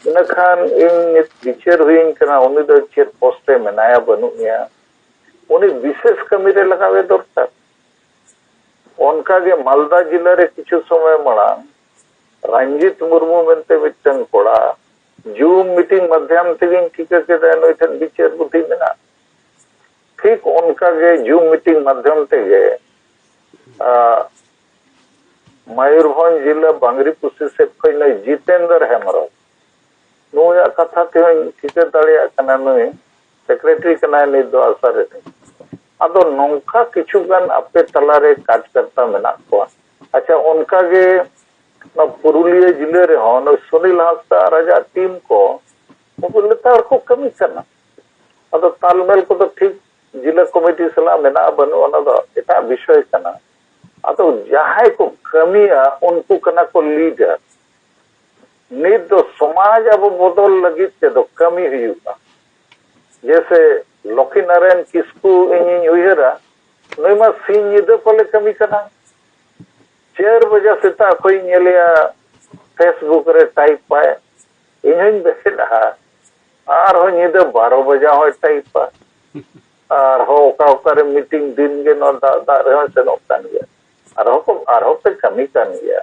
ᱤᱱᱟᱹᱠᱷᱟᱱ ᱤᱧ ᱱᱤᱛ ᱵᱤᱪᱟᱹᱨ ᱦᱩᱭᱤᱧ ᱠᱟᱱᱟ, ᱩᱱᱤ ᱫᱚ ᱪᱮᱫ ᱯᱳᱥᱴ ᱨᱮ ᱢᱮᱱᱟᱭᱟ ᱵᱟᱹᱱᱩᱜ ᱮᱭᱟ, ᱩᱱᱤ ᱵᱤᱥᱮᱥ ᱠᱟᱹᱢᱤ ᱨᱮ ᱞᱟᱜᱟᱣ ᱮ ᱫᱚᱨᱠᱟᱨ᱾ ᱚᱱᱠᱟᱜᱮ ᱢᱟᱞᱫᱟ ᱡᱤᱞᱟᱹ ᱨᱮ ᱠᱤᱪᱷᱩ ᱥᱚᱢᱚᱭ ᱢᱟᱲᱟᱝ ᱨᱚᱧᱡᱤᱛ ᱢᱩᱨᱢᱩ ᱢᱮᱱᱛᱮ ᱢᱤᱫᱴᱟᱝ ᱠᱚᱲᱟ ᱡᱩᱢ ᱢᱤᱴᱤᱝ ᱢᱟᱫᱽᱫᱷᱚᱢ ᱛᱮᱜᱤᱧ ᱴᱷᱤᱠᱟᱹ ᱠᱮᱫᱟ ᱱᱩᱭ ᱴᱷᱮᱱ ᱵᱤᱪᱟᱹᱨ ᱵᱩᱫᱽᱫᱷᱤ ᱢᱮᱱᱟᱜᱼᱟ᱾ ᱴᱷᱤᱠ ᱚᱱᱠᱟᱜᱮ ᱡᱩᱢ ᱢᱤᱴᱤᱝ ᱢᱟᱫᱽᱫᱷᱚᱢ ᱛᱮᱜᱮ, ᱟ, ᱢᱚᱭᱩᱨᱵᱷᱚᱸᱡᱽ ᱡᱤᱞᱟᱹ ᱵᱟᱝᱨᱤᱯᱩᱥᱤ ᱥᱮᱫ ᱠᱷᱚᱱ ᱱᱩᱭ ᱡᱤᱛᱮᱱᱫᱨ ᱦᱮᱢᱵᱨᱚᱢ, ᱱᱩᱭᱟᱜ ᱠᱟᱛᱷᱟ ᱛᱮᱦᱚᱸᱧ ᱴᱷᱤᱠᱟᱹ ᱫᱟᱲᱮᱭᱟᱜ ᱠᱟᱱᱟ, ᱱᱩᱭ ᱥᱮᱠᱨᱮᱴᱟᱨᱤ ᱠᱟᱱᱟᱭ ᱱᱤᱛ ᱫᱚ ᱟᱥᱟ ᱨᱮ᱾ ᱟᱫᱚ ᱱᱚᱝᱠᱟ ᱠᱤᱪᱷᱩ ᱜᱟᱱ ᱟᱯᱮ ᱛᱟᱞᱟᱨᱮ ᱠᱟᱨᱡᱚᱠᱚᱨᱛᱟ ᱢᱮᱱᱟᱜ ᱠᱚᱣᱟ᱾ ᱟᱪᱪᱷᱟ, ᱚᱱᱠᱟᱜᱮ ᱱᱚᱣᱟ ᱯᱩᱨᱩᱞᱤᱭᱟᱹ ᱡᱤᱞᱟᱹ ᱨᱮᱦᱚᱸ ᱱᱩᱭ ᱥᱩᱱᱤᱞ ᱦᱟᱸᱥᱫᱟ ᱟᱨ ᱟᱡᱟᱜ ᱴᱤᱢ ᱠᱚ, ᱩᱱᱠᱩ ᱞᱮᱛᱟᱲ ᱠᱚ ᱠᱟᱹᱢᱤ ᱠᱟᱱᱟ᱾ ᱟᱫᱚ ᱛᱟᱞᱢᱮᱞ ᱠᱚᱫᱚ ᱴᱷᱤᱠ ᱡᱤᱞᱟᱹ ᱠᱚᱢᱤᱴᱤ ᱥᱟᱞᱟᱜ ᱢᱮᱱᱟᱜᱼᱟ ᱵᱟᱹᱱᱩᱜ, ᱚᱱᱟ ᱫᱚ ᱮᱴᱟᱜ ᱵᱤᱥᱚᱭ ᱠᱟᱱᱟ᱾ ᱟᱫᱚ ᱡᱟᱦᱟᱸᱭ ᱠᱚ ᱠᱟᱹᱢᱤᱭᱟ ᱩᱱᱠᱩ ᱠᱟᱱᱟ ᱠᱚ ᱞᱤᱰᱟᱨ᱾ ᱱᱤᱛ ᱫᱚ ᱥᱚᱢᱟᱡᱽ ᱟᱵᱚ ᱵᱚᱫᱚᱞ ᱞᱟᱹᱜᱤᱫ ᱛᱮᱫᱚ ᱠᱟᱹᱢᱤ ᱦᱩᱭᱩᱜᱼᱟ᱾ ᱡᱮᱭᱥᱮ ᱞᱚᱠᱠᱷᱤ ᱱᱟᱨᱟᱭᱚᱱ ᱠᱤᱥᱠᱩ ᱤᱧᱤᱧ ᱩᱭᱦᱟᱹᱨᱟ, ᱱᱩᱭ ᱢᱟ ᱥᱤᱧ ᱧᱤᱫᱟᱹ ᱯᱟᱞᱮ ᱠᱟᱹᱢᱤ ᱠᱟᱱᱟ᱾ ᱪᱟᱨ ᱵᱟᱡᱟ ᱥᱮᱛᱟᱜ ᱠᱷᱚᱱ ᱤᱧ ᱧᱮᱞᱮᱭᱟ Facebook ᱨᱮ ᱴᱟᱭᱤᱯ ᱟᱭ, ᱤᱧ ᱦᱚᱧ ᱵᱮᱨᱮᱫᱼᱟ, ᱟᱨᱦᱚᱸ ᱧᱤᱫᱟᱹ ᱵᱟᱨᱚ ᱵᱟᱡᱟ ᱦᱚᱸᱭ ᱴᱟᱭᱤᱯᱟ᱾ ᱟᱨᱦᱚᱸ ᱚᱠᱟ ᱚᱠᱟᱨᱮ ᱢᱤᱴᱤᱝ ᱫᱤᱱ ᱜᱮ ᱱᱚᱣᱟ ᱫᱟᱜ, ᱫᱟᱜ ᱨᱮᱦᱚᱸᱭ ᱥᱮᱱᱚᱜ ᱠᱟᱱ ᱜᱮᱭᱟ᱾ ᱟᱨᱦᱚᱸ ᱠᱚ, ᱟᱨᱦᱚᱸ ᱯᱮ ᱠᱟᱹᱢᱤ ᱠᱟᱱ ᱜᱮᱭᱟ᱾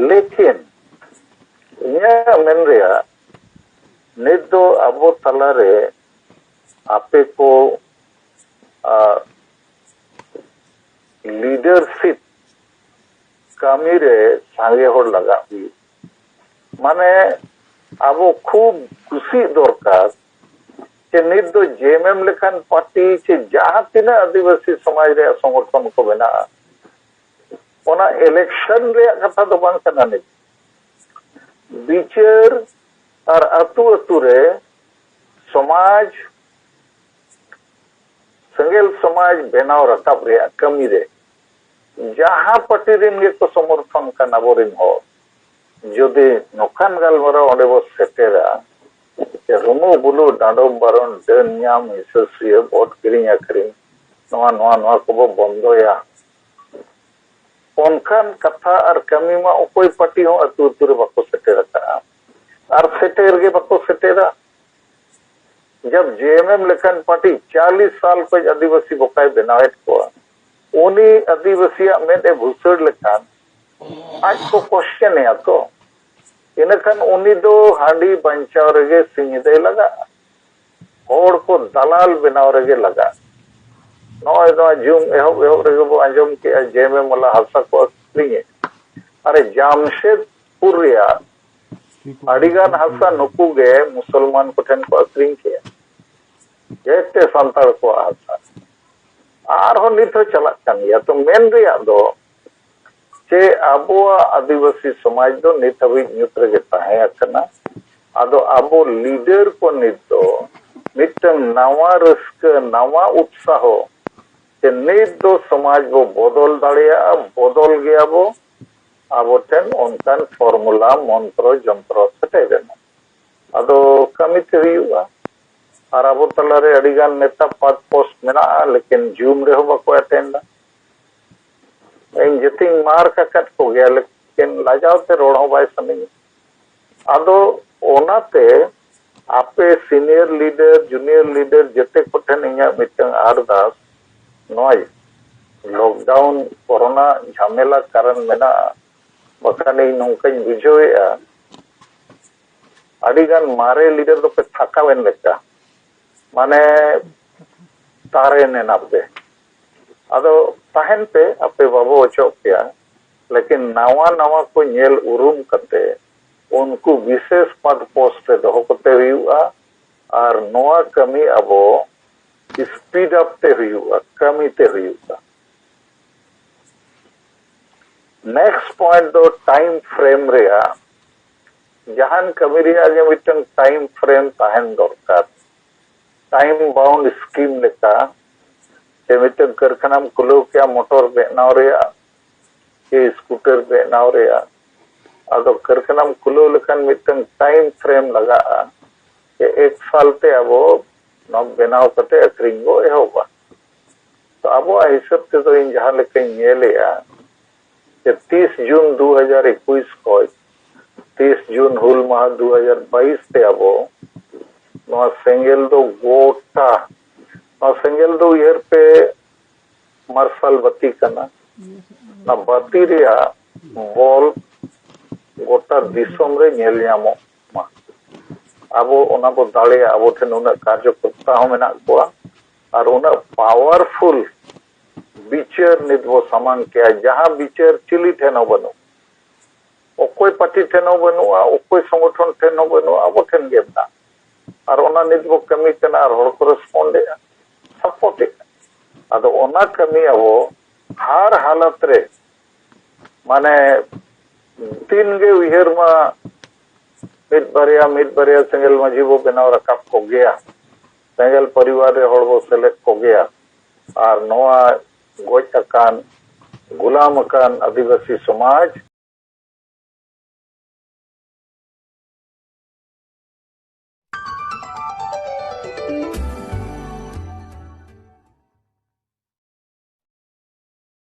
ᱞᱮᱠᱤᱱ ᱤᱧᱟᱹᱜ ᱢᱮᱱ ᱨᱮᱭᱟᱜ, ᱱᱤᱛ ᱫᱚ ᱟᱵᱚ ᱛᱟᱞᱟᱨᱮ ᱟᱯᱮ ᱠᱚ, ᱟ, ᱞᱤᱰᱟᱨᱥᱤᱯ ᱠᱟᱹᱢᱤ ᱨᱮ ᱥᱟᱸᱜᱮ ᱦᱚᱲ ᱞᱟᱜᱟᱜ ᱦᱩᱭᱩᱜ᱾ ᱢᱟᱱᱮ ᱟᱵᱚ ᱠᱷᱩᱵ ᱠᱩᱥᱤᱜ ᱫᱚᱨᱠᱟᱨ ᱡᱮ ᱱᱤᱛ ᱫᱚ ᱡᱮ ᱮᱢ ᱮᱢ ᱞᱮᱠᱟᱱ ᱯᱟᱨᱴᱤ ᱪᱮ ᱡᱟᱦᱟᱸ ᱛᱤᱱᱟᱹᱜ ᱟᱹᱫᱤᱵᱟᱹᱥᱤ ᱥᱚᱢᱟᱡᱽ ᱨᱮᱭᱟᱜ ᱥᱚᱝᱜᱚᱴᱷᱚᱱ ᱠᱚ ᱢᱮᱱᱟᱜᱼᱟ, ᱚᱱᱟ ᱤᱞᱮᱠᱥᱚᱱ ᱨᱮᱭᱟᱜ ᱠᱟᱛᱷᱟ ᱫᱚ ᱵᱟᱝ ᱠᱟᱱᱟ᱾ ᱱᱤᱛ ᱵᱤᱪᱟᱹᱨ ᱟᱨ ᱟᱹᱛᱩ ᱟᱹᱛᱩ ᱨᱮ ᱥᱚᱢᱟᱡᱽ, ᱥᱮᱸᱜᱮᱞ ᱥᱚᱢᱟᱡᱽ ᱵᱮᱱᱟᱣ ᱨᱟᱠᱟᱵ ᱨᱮᱭᱟᱜ ᱠᱟᱹᱢᱤ ᱨᱮ ᱡᱟᱦᱟᱸ ᱯᱟᱨᱴᱤ ᱨᱮᱱ ᱜᱮᱠᱚ ᱥᱚᱢᱚᱨᱛᱷᱚᱱ ᱠᱟᱱ ᱟᱵᱚᱨᱮᱱ ᱦᱚᱲ, ᱡᱩᱫᱤ ᱱᱚᱝᱠᱟᱱ ᱜᱟᱞᱢᱟᱨᱟᱣ ᱚᱸᱰᱮ ᱵᱚ ᱥᱮᱴᱮᱨᱟ ᱡᱮ ᱨᱩᱢᱩ ᱵᱩᱞᱩ, ᱰᱟᱸᱰᱚᱢ ᱵᱟᱨᱚᱱ, ᱰᱟᱹᱱ ᱧᱟᱢ, ᱦᱤᱥᱟᱹ ᱥᱩᱭᱟᱹ, ᱵᱷᱳᱴ ᱠᱤᱨᱤᱧ ᱟᱹᱠᱷᱨᱤᱧ, ᱱᱚᱣᱟ ᱱᱚᱣᱟ ᱱᱚᱣᱟ ᱠᱚᱵᱚ ᱵᱚᱱᱫᱚᱭᱟ, ᱚᱱᱠᱟᱱ ᱠᱟᱛᱷᱟ ᱟᱨ ᱠᱟᱹᱢᱤ ᱢᱟ ᱚᱠᱚᱭ ᱯᱟᱨᱴᱤ ᱦᱚᱸ ᱟᱹᱛᱩ ᱟᱹᱛᱩ ᱨᱮ ᱵᱟᱠᱚ ᱥᱮᱴᱮᱨ ᱟᱠᱟᱫᱼᱟ᱾ ᱟᱨ ᱥᱮᱴᱮᱨ ᱜᱮ ᱵᱟᱠᱚ ᱥᱮᱴᱮᱨᱟ᱾ ᱡᱟᱵ ᱡᱮ ᱮᱢ ᱮᱢ ᱞᱮᱠᱟᱱ ᱯᱟᱨᱴᱤ ᱪᱟᱞᱤᱥ ᱥᱟᱞ ᱠᱷᱚᱱ ᱟᱹᱫᱤᱵᱟᱹᱥᱤ ᱵᱚᱠᱟᱭ ᱵᱮᱱᱟᱣᱮᱫ ᱠᱚᱣᱟ, ᱩᱱᱤ ᱟᱹᱫᱤᱵᱟᱹᱥᱤᱭᱟᱜ ᱢᱮᱫ ᱮ ᱵᱷᱩᱥᱟᱹᱲ ᱞᱮᱠᱷᱟᱱ ᱟᱡ ᱠᱚ ᱠᱚᱥᱪᱮᱱᱮᱭᱟ ᱛᱚ᱾ ᱤᱱᱟᱹᱠᱷᱟᱱ ᱩᱱᱤ ᱫᱚ ᱦᱟᱺᱰᱤ ᱵᱟᱧᱪᱟᱣ ᱨᱮᱜᱮ ᱥᱤᱧ ᱧᱤᱫᱟᱹᱭ ᱞᱟᱜᱟᱜᱼᱟ, ᱦᱚᱲ ᱠᱚ ᱫᱟᱞᱟᱞ ᱵᱮᱱᱟᱣ ᱨᱮᱜᱮ ᱞᱟᱜᱟᱜᱼᱟ᱾ ᱱᱚᱜᱼᱚᱭ ᱱᱚᱣᱟ ᱡᱩᱢ ᱮᱦᱚᱵ ᱮᱦᱚᱵ ᱨᱮᱜᱮ ᱵᱚ ᱟᱸᱡᱚᱢ ᱠᱮᱜᱼᱟ, ᱡᱮ ᱮᱢ ᱮᱢ ᱵᱟᱞᱟ ᱦᱟᱥᱟ ᱠᱚ ᱟᱹᱠᱷᱨᱤᱧᱮᱫ᱾ ᱟᱨᱮ, ᱡᱟᱢᱥᱮᱫᱽᱯᱩᱨ ᱨᱮᱭᱟᱜ ᱟᱹᱰᱤᱜᱟᱱ ᱦᱟᱥᱟ ᱱᱩᱠᱩ ᱜᱮ ᱢᱩᱥᱚᱞᱢᱟᱱ ᱠᱚᱴᱷᱮᱱ ᱠᱚ ᱟᱹᱠᱷᱨᱤᱧ ᱠᱮᱜᱼᱟ, ᱡᱮᱛᱮ ᱥᱟᱱᱛᱟᱲ ᱠᱚᱣᱟᱜ ᱦᱟᱥᱟ᱾ ᱟᱨᱦᱚᱸ ᱱᱤᱛ ᱦᱚᱸ ᱪᱟᱞᱟᱜ ᱠᱟᱱ ᱜᱮᱭᱟ᱾ ᱛᱚ, ᱢᱮᱱ ᱨᱮᱭᱟᱜ ᱫᱚ ᱪᱮ ᱟᱵᱚᱣᱟᱜ ᱟᱹᱫᱤᱵᱟᱹᱥᱤ ᱥᱚᱢᱟᱡᱽ ᱫᱚ ᱱᱤᱛ ᱦᱟᱹᱵᱤᱡ ᱧᱩᱛ ᱨᱮᱜᱮ ᱛᱟᱦᱮᱸ ᱟᱠᱟᱱᱟ᱾ ᱟᱫᱚ ᱟᱵᱚ ᱞᱤᱰᱟᱨ ᱠᱚ ᱱᱤᱛ ᱫᱚ ᱢᱤᱫᱴᱟᱝ ᱱᱟᱣᱟ ᱨᱟᱹᱥᱠᱟᱹ, ᱱᱟᱣᱟ ᱩᱛᱥᱟᱦᱚ, ᱡᱮ ᱱᱤᱛ ᱫᱚ ᱥᱚᱢᱟᱡᱽ ᱵᱚ ᱵᱚᱫᱚᱞ ᱫᱟᱲᱮᱭᱟᱜᱼᱟ, ᱵᱚᱫᱚᱞ ᱜᱮᱭᱟ ᱵᱚ, ᱟᱵᱚ ᱴᱷᱮᱱ ᱚᱱᱠᱟᱱ ᱯᱷᱚᱨᱢᱩᱞᱟ, ᱢᱚᱱᱛᱨᱚ, ᱡᱚᱱᱛᱨᱚ ᱥᱮᱴᱮᱨ ᱮᱱᱟ᱾ ᱟᱫᱚ ᱠᱟᱹᱢᱤ ᱛᱮ ᱦᱩᱭᱩᱜᱼᱟ᱾ ᱟᱨ ᱟᱵᱚ ᱛᱟᱞᱟᱨᱮ ᱟᱹᱰᱤᱜᱟᱱ ᱱᱮᱛᱟ ᱯᱟᱫ ᱯᱳᱥᱴ ᱢᱮᱱᱟᱜᱼᱟ, ᱞᱮᱠᱤᱱ ᱡᱩᱢ ᱨᱮᱦᱚᱸ ᱵᱟᱠᱚ ᱮᱴᱮᱱᱰᱟ᱾ ᱤᱧ ᱡᱮᱛᱮᱧ ᱢᱟᱨᱠ ᱟᱠᱟᱫ ᱠᱚᱜᱮᱭᱟ, ᱞᱮᱠᱤᱱ ᱞᱟᱡᱟᱣ ᱛᱮ ᱨᱚᱲ ᱦᱚᱸ ᱵᱟᱭ ᱥᱟᱱᱟᱧᱟ᱾ ᱟᱫᱚ ᱚᱱᱟᱛᱮ ᱟᱯᱮ ᱥᱤᱱᱤᱭᱚᱨ ᱞᱤᱰᱟᱨ, ᱡᱩᱱᱤᱭᱚᱨ ᱞᱤᱰᱟᱨ ᱡᱮᱛᱮ ᱠᱚᱴᱷᱮᱱ ᱤᱧᱟᱹᱜ ᱢᱤᱫᱴᱟᱝ ᱟᱨᱫᱟᱥ, ᱱᱚᱣᱟ ᱞᱚᱠᱰᱟᱣᱩᱱ ᱠᱚᱨᱳᱱᱟ ᱡᱷᱟᱢᱮᱞᱟ ᱠᱟᱨᱚᱱ ᱢᱮᱱᱟᱜᱼᱟ, ᱵᱟᱠᱷᱟᱱ ᱤᱧ ᱱᱚᱝᱠᱟᱧ ᱵᱩᱡᱷᱟᱹᱣᱮᱫᱼᱟ, ᱟᱹᱰᱤᱜᱟᱱ ᱢᱟᱨᱮ ᱞᱤᱰᱟᱨ ᱫᱚᱯᱮ ᱛᱷᱟᱠᱟᱣᱮᱱ ᱞᱮᱠᱟ, ᱢᱟᱱᱮ ᱛᱟᱨᱮᱱ ᱮᱱᱟ ᱯᱮ᱾ ᱟᱫᱚ ᱛᱟᱦᱮᱱ ᱯᱮ, ᱟᱯᱮ ᱵᱟᱵᱚ ᱚᱪᱚᱜ ᱯᱮᱭᱟ, ᱞᱮᱠᱤᱱ ᱱᱟᱣᱟ ᱱᱟᱣᱟ ᱠᱚ ᱧᱮᱞ ᱩᱨᱩᱢ ᱠᱟᱛᱮ ᱩᱱᱠᱩ ᱵᱤᱥᱮᱥ ᱯᱟᱫ ᱯᱳᱥᱴ ᱨᱮ ᱫᱚᱦᱚ ᱠᱟᱛᱮ ᱦᱩᱭᱩᱜᱼᱟ᱾ ᱟᱨ ᱱᱚᱣᱟ ᱠᱟᱹᱢᱤ ᱟᱵᱚ ᱥᱯᱤᱰ ᱟᱯ ᱛᱮ ᱦᱩᱭᱩᱜᱼᱟ, ᱠᱟᱹᱢᱤ ᱛᱮ ᱦᱩᱭᱩᱜᱼᱟ᱾ ᱱᱮᱠᱥᱴ ᱯᱚᱭᱮᱱᱴ ᱫᱚ ᱴᱟᱭᱤᱢ ᱯᱷᱨᱮᱢ ᱨᱮᱭᱟᱜ, ᱡᱟᱦᱟᱱ ᱠᱟᱹᱢᱤ ᱨᱮᱭᱟᱜ ᱜᱮ ᱢᱤᱫᱴᱟᱝ ᱴᱟᱭᱤᱢ ᱯᱷᱨᱮᱢ ᱛᱟᱦᱮᱱ ᱫᱚᱨᱠᱟᱨ᱾ ᱴᱟᱭᱤᱢ ᱵᱟᱣᱩᱱᱰ ᱥᱠᱤᱢ ᱞᱮᱠᱟ, ᱥᱮ ᱢᱤᱫᱴᱟᱝ ᱠᱟᱹᱨᱠᱷᱟᱱᱟᱢ ᱠᱷᱩᱞᱟᱹᱣ ᱠᱮᱜᱼᱟ ᱢᱚᱴᱚᱨ ᱵᱮᱱᱟᱣ ᱨᱮᱭᱟᱜ, ᱥᱮ ᱥᱠᱩᱴᱟᱨ ᱵᱮᱱᱟᱣ ᱨᱮᱭᱟᱜ, ᱟᱫᱚ ᱠᱟᱹᱨᱠᱷᱟᱱᱟᱢ ᱠᱷᱩᱞᱟᱹᱣ ᱞᱮᱠᱷᱟᱱ ᱢᱤᱫᱴᱟᱝ ᱴᱟᱭᱤᱢ ᱯᱷᱨᱮᱢ ᱞᱟᱜᱟᱜᱼᱟ, ᱡᱮ ᱮᱠ ᱥᱟᱞ ᱛᱮ ᱟᱵᱚ ᱱᱚᱣᱟ ᱵᱮᱱᱟᱣ ᱠᱟᱛᱮ ᱟᱹᱠᱷᱨᱤᱧ ᱵᱚ ᱮᱦᱚᱵᱟ᱾ ᱛᱚ ᱟᱵᱚᱣᱟᱜ ᱦᱤᱥᱟᱹᱵ ᱛᱮᱫᱚ ᱤᱧ ᱡᱟᱦᱟᱸ ᱞᱮᱠᱟᱧ ᱧᱮᱞᱮᱜᱼᱟ, ᱡᱮ ᱛᱤᱥ ᱡᱩᱱ ᱫᱩ ᱦᱟᱡᱟᱨ ᱮᱠᱩᱥ ᱠᱷᱚᱱ ᱛᱤᱥ ᱡᱩᱱ ᱦᱩᱞ ᱢᱟᱦᱟ ᱫᱩ ᱦᱟᱡᱟᱨ ᱵᱟᱭᱤᱥ ᱛᱮ ᱟᱵᱚ ᱱᱚᱣᱟ ᱥᱮᱸᱜᱮᱞ ᱫᱚ ᱜᱚᱴᱟ, ᱱᱚᱣᱟ ᱥᱮᱸᱜᱮᱞ ᱫᱚ ᱩᱭᱦᱟᱹᱨ ᱯᱮ ᱢᱟᱨᱥᱟᱞ ᱵᱟᱹᱛᱤ ᱠᱟᱱᱟ᱾ ᱚᱱᱟ ᱵᱟᱹᱛᱤ ᱨᱮᱭᱟᱜ ᱵᱚᱞᱵ ᱜᱚᱴᱟ ᱫᱤᱥᱚᱢ ᱨᱮ ᱧᱮᱞ ᱧᱟᱢᱚᱜ ᱢᱟ᱾ ᱟᱵᱚ ᱚᱱᱟ ᱵᱚ ᱫᱟᱲᱮᱭᱟᱜᱼᱟ, ᱟᱵᱚ ᱴᱷᱮᱱ ᱩᱱᱟᱹᱜ ᱠᱟᱨᱡᱚᱠᱚᱨᱛᱟ ᱦᱚᱸ ᱢᱮᱱᱟᱜ ᱠᱚᱣᱟ ᱟᱨ ᱩᱱᱟᱹᱜ ᱯᱟᱣᱟᱨᱯᱷᱩᱞ ᱵᱤᱪᱟᱹᱨ ᱱᱤᱛ ᱵᱚ ᱥᱟᱢᱟᱝ ᱠᱮᱜᱼᱟ, ᱡᱟᱦᱟᱸ ᱵᱤᱪᱟᱹᱨ ᱪᱤᱞᱤ ᱴᱷᱮᱱ ᱦᱚᱸ ᱵᱟᱹᱱᱩᱜ, ᱚᱠᱚᱭ ᱯᱟᱨᱴᱤ ᱴᱷᱮᱱ ᱦᱚᱸ ᱵᱟᱹᱱᱩᱜᱼᱟ, ᱚᱠᱚᱭ ᱥᱚᱝᱜᱚᱴᱷᱚᱱ ᱴᱷᱮᱱ ᱦᱚᱸ ᱵᱟᱹᱱᱩᱜᱼᱟ, ᱟᱵᱚ ᱴᱷᱮᱱ ᱜᱮ ᱢᱮᱱᱟᱜᱼᱟ᱾ ᱟᱨ ᱚᱱᱟ ᱱᱤᱛ ᱵᱚ ᱠᱟᱹᱢᱤ ᱠᱟᱱᱟ ᱟᱨ ᱦᱚᱲ ᱠᱚ ᱨᱮᱥᱯᱚᱱᱰ ᱮᱫᱼᱟ, ᱥᱟᱯᱳᱨᱴ ᱮᱫᱼᱟ᱾ ᱟᱫᱚ ᱚᱱᱟ ᱠᱟᱹᱢᱤ ᱟᱵᱚ ᱦᱟᱨ ᱦᱟᱞᱚᱛ ᱨᱮ, ᱢᱟᱱᱮ, ᱫᱤᱱ ᱜᱮ ᱩᱭᱦᱟᱹᱨ ᱢᱟ ᱢᱤᱫ ᱵᱟᱨᱭᱟ, ᱢᱤᱫ ᱵᱟᱨᱭᱟ ᱥᱮᱸᱜᱮᱞ ᱢᱟᱹᱡᱷᱤ ᱵᱚ ᱵᱮᱱᱟᱣ ᱨᱟᱠᱟᱵ ᱠᱚᱜᱮᱭᱟ, ᱥᱮᱸᱜᱮᱞ ᱯᱚᱨᱤᱵᱟᱨ ᱨᱮ ᱦᱚᱲ ᱵᱚ ᱥᱮᱞᱮᱫ ᱠᱚᱜᱮᱭᱟ᱾ ᱟᱨ ᱱᱚᱣᱟ ᱜᱚᱡ ᱟᱠᱟᱱ, ᱜᱩᱞᱟᱢ ᱟᱠᱟᱱ ᱟᱹᱫᱤᱵᱟᱹᱥᱤ ᱥᱚᱢᱟᱡᱽ